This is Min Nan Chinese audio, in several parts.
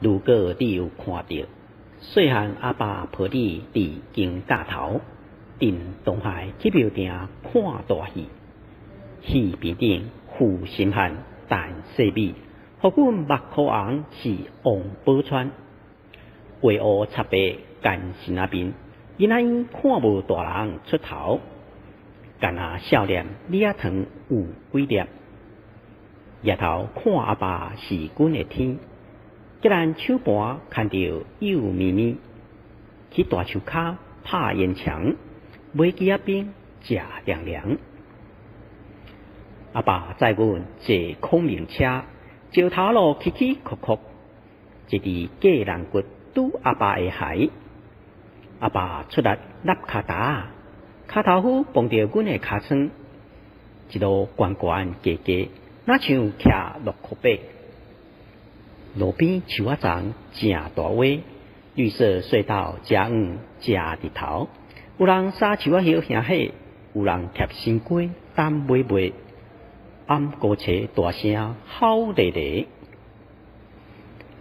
如果你有看著，細漢阿爸抱你佇肩胛頭，鎮東海去廟埕看大戲，戲棚頂負心漢陳世美，予阮目箍紅是王寶釧，畫烏插白干身仔面，囡仔嬰看無大人出頭，干焦少年李仔糖有幾粒，抬頭看阿爸是阮的天。吉蘭手盤牽著幼咪咪，去大樹跤拍煙腸，買枝仔冰食涼涼。阿爸載阮坐孔明車，石頭路起起曲曲，一支過人骨拄阿爸的鞋。阿爸出力擸跤踏，跤頭夫碰著阮的尻川，一路懸懸低低，若像騎洛克馬。路邊樹仔叢誠大葳，綠色隧道誠遠誠日頭。有人沙樹仔葉兄火，有人疊新瓜等買賣。暗孤車大聲吼咧咧，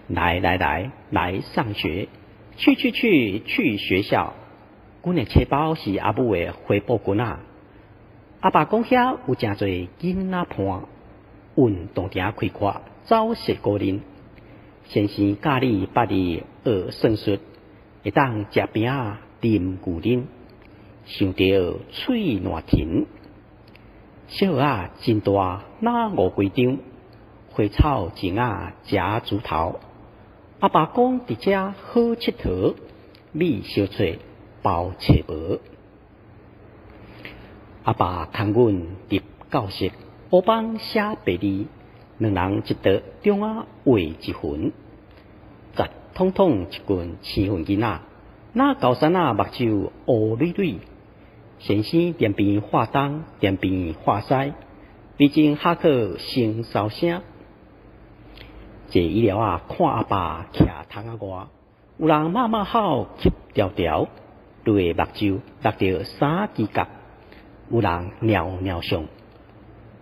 來來來來上學，去去去去學校。阮的書包是阿母的帆布裙仔。阿爸講遐有誠濟囡仔伴，運動場開闊，走雪孤輪。先生教你捌字學算術，會當食餅仔啉牛奶，想著喙爛甜。小葉仔真大，若烏龜張，花草種仔食鋤頭。阿爸講佇遮好𨑨迌，米相揣包揣無。阿爸牽阮入教室，烏板寫白字。兩人一桌中仔畫一雲，雜統統一群生份囡仔，若高山仔目睭烏壘壘。先生踮邊畫東，踮邊畫西，美精下課先梢聲。坐椅了仔看阿爸徛窗仔外，有人罵罵吼哭條條，淚的目睭落著三支角，有人尿尿上。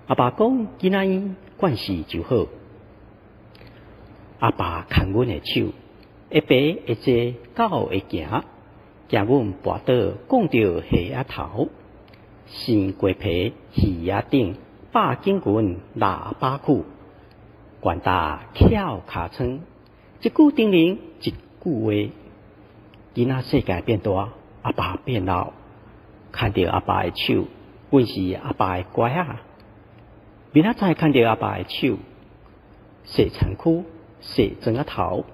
阿爸講囡仔嬰慣勢就好。阿爸牽阮的手，會爬會坐，狗會行，驚阮跋倒，摃著下顎頭。生雞皮，魚仔頂，百景群，喇叭褲，懸搭翹尻川，一句叮嚀，一句話。囡仔世界變大，阿爸變老，牽著阿爸的手，阮是阿爸的乖仔。明仔載牽著阿爸的手，洗身軀，洗妝仔頭。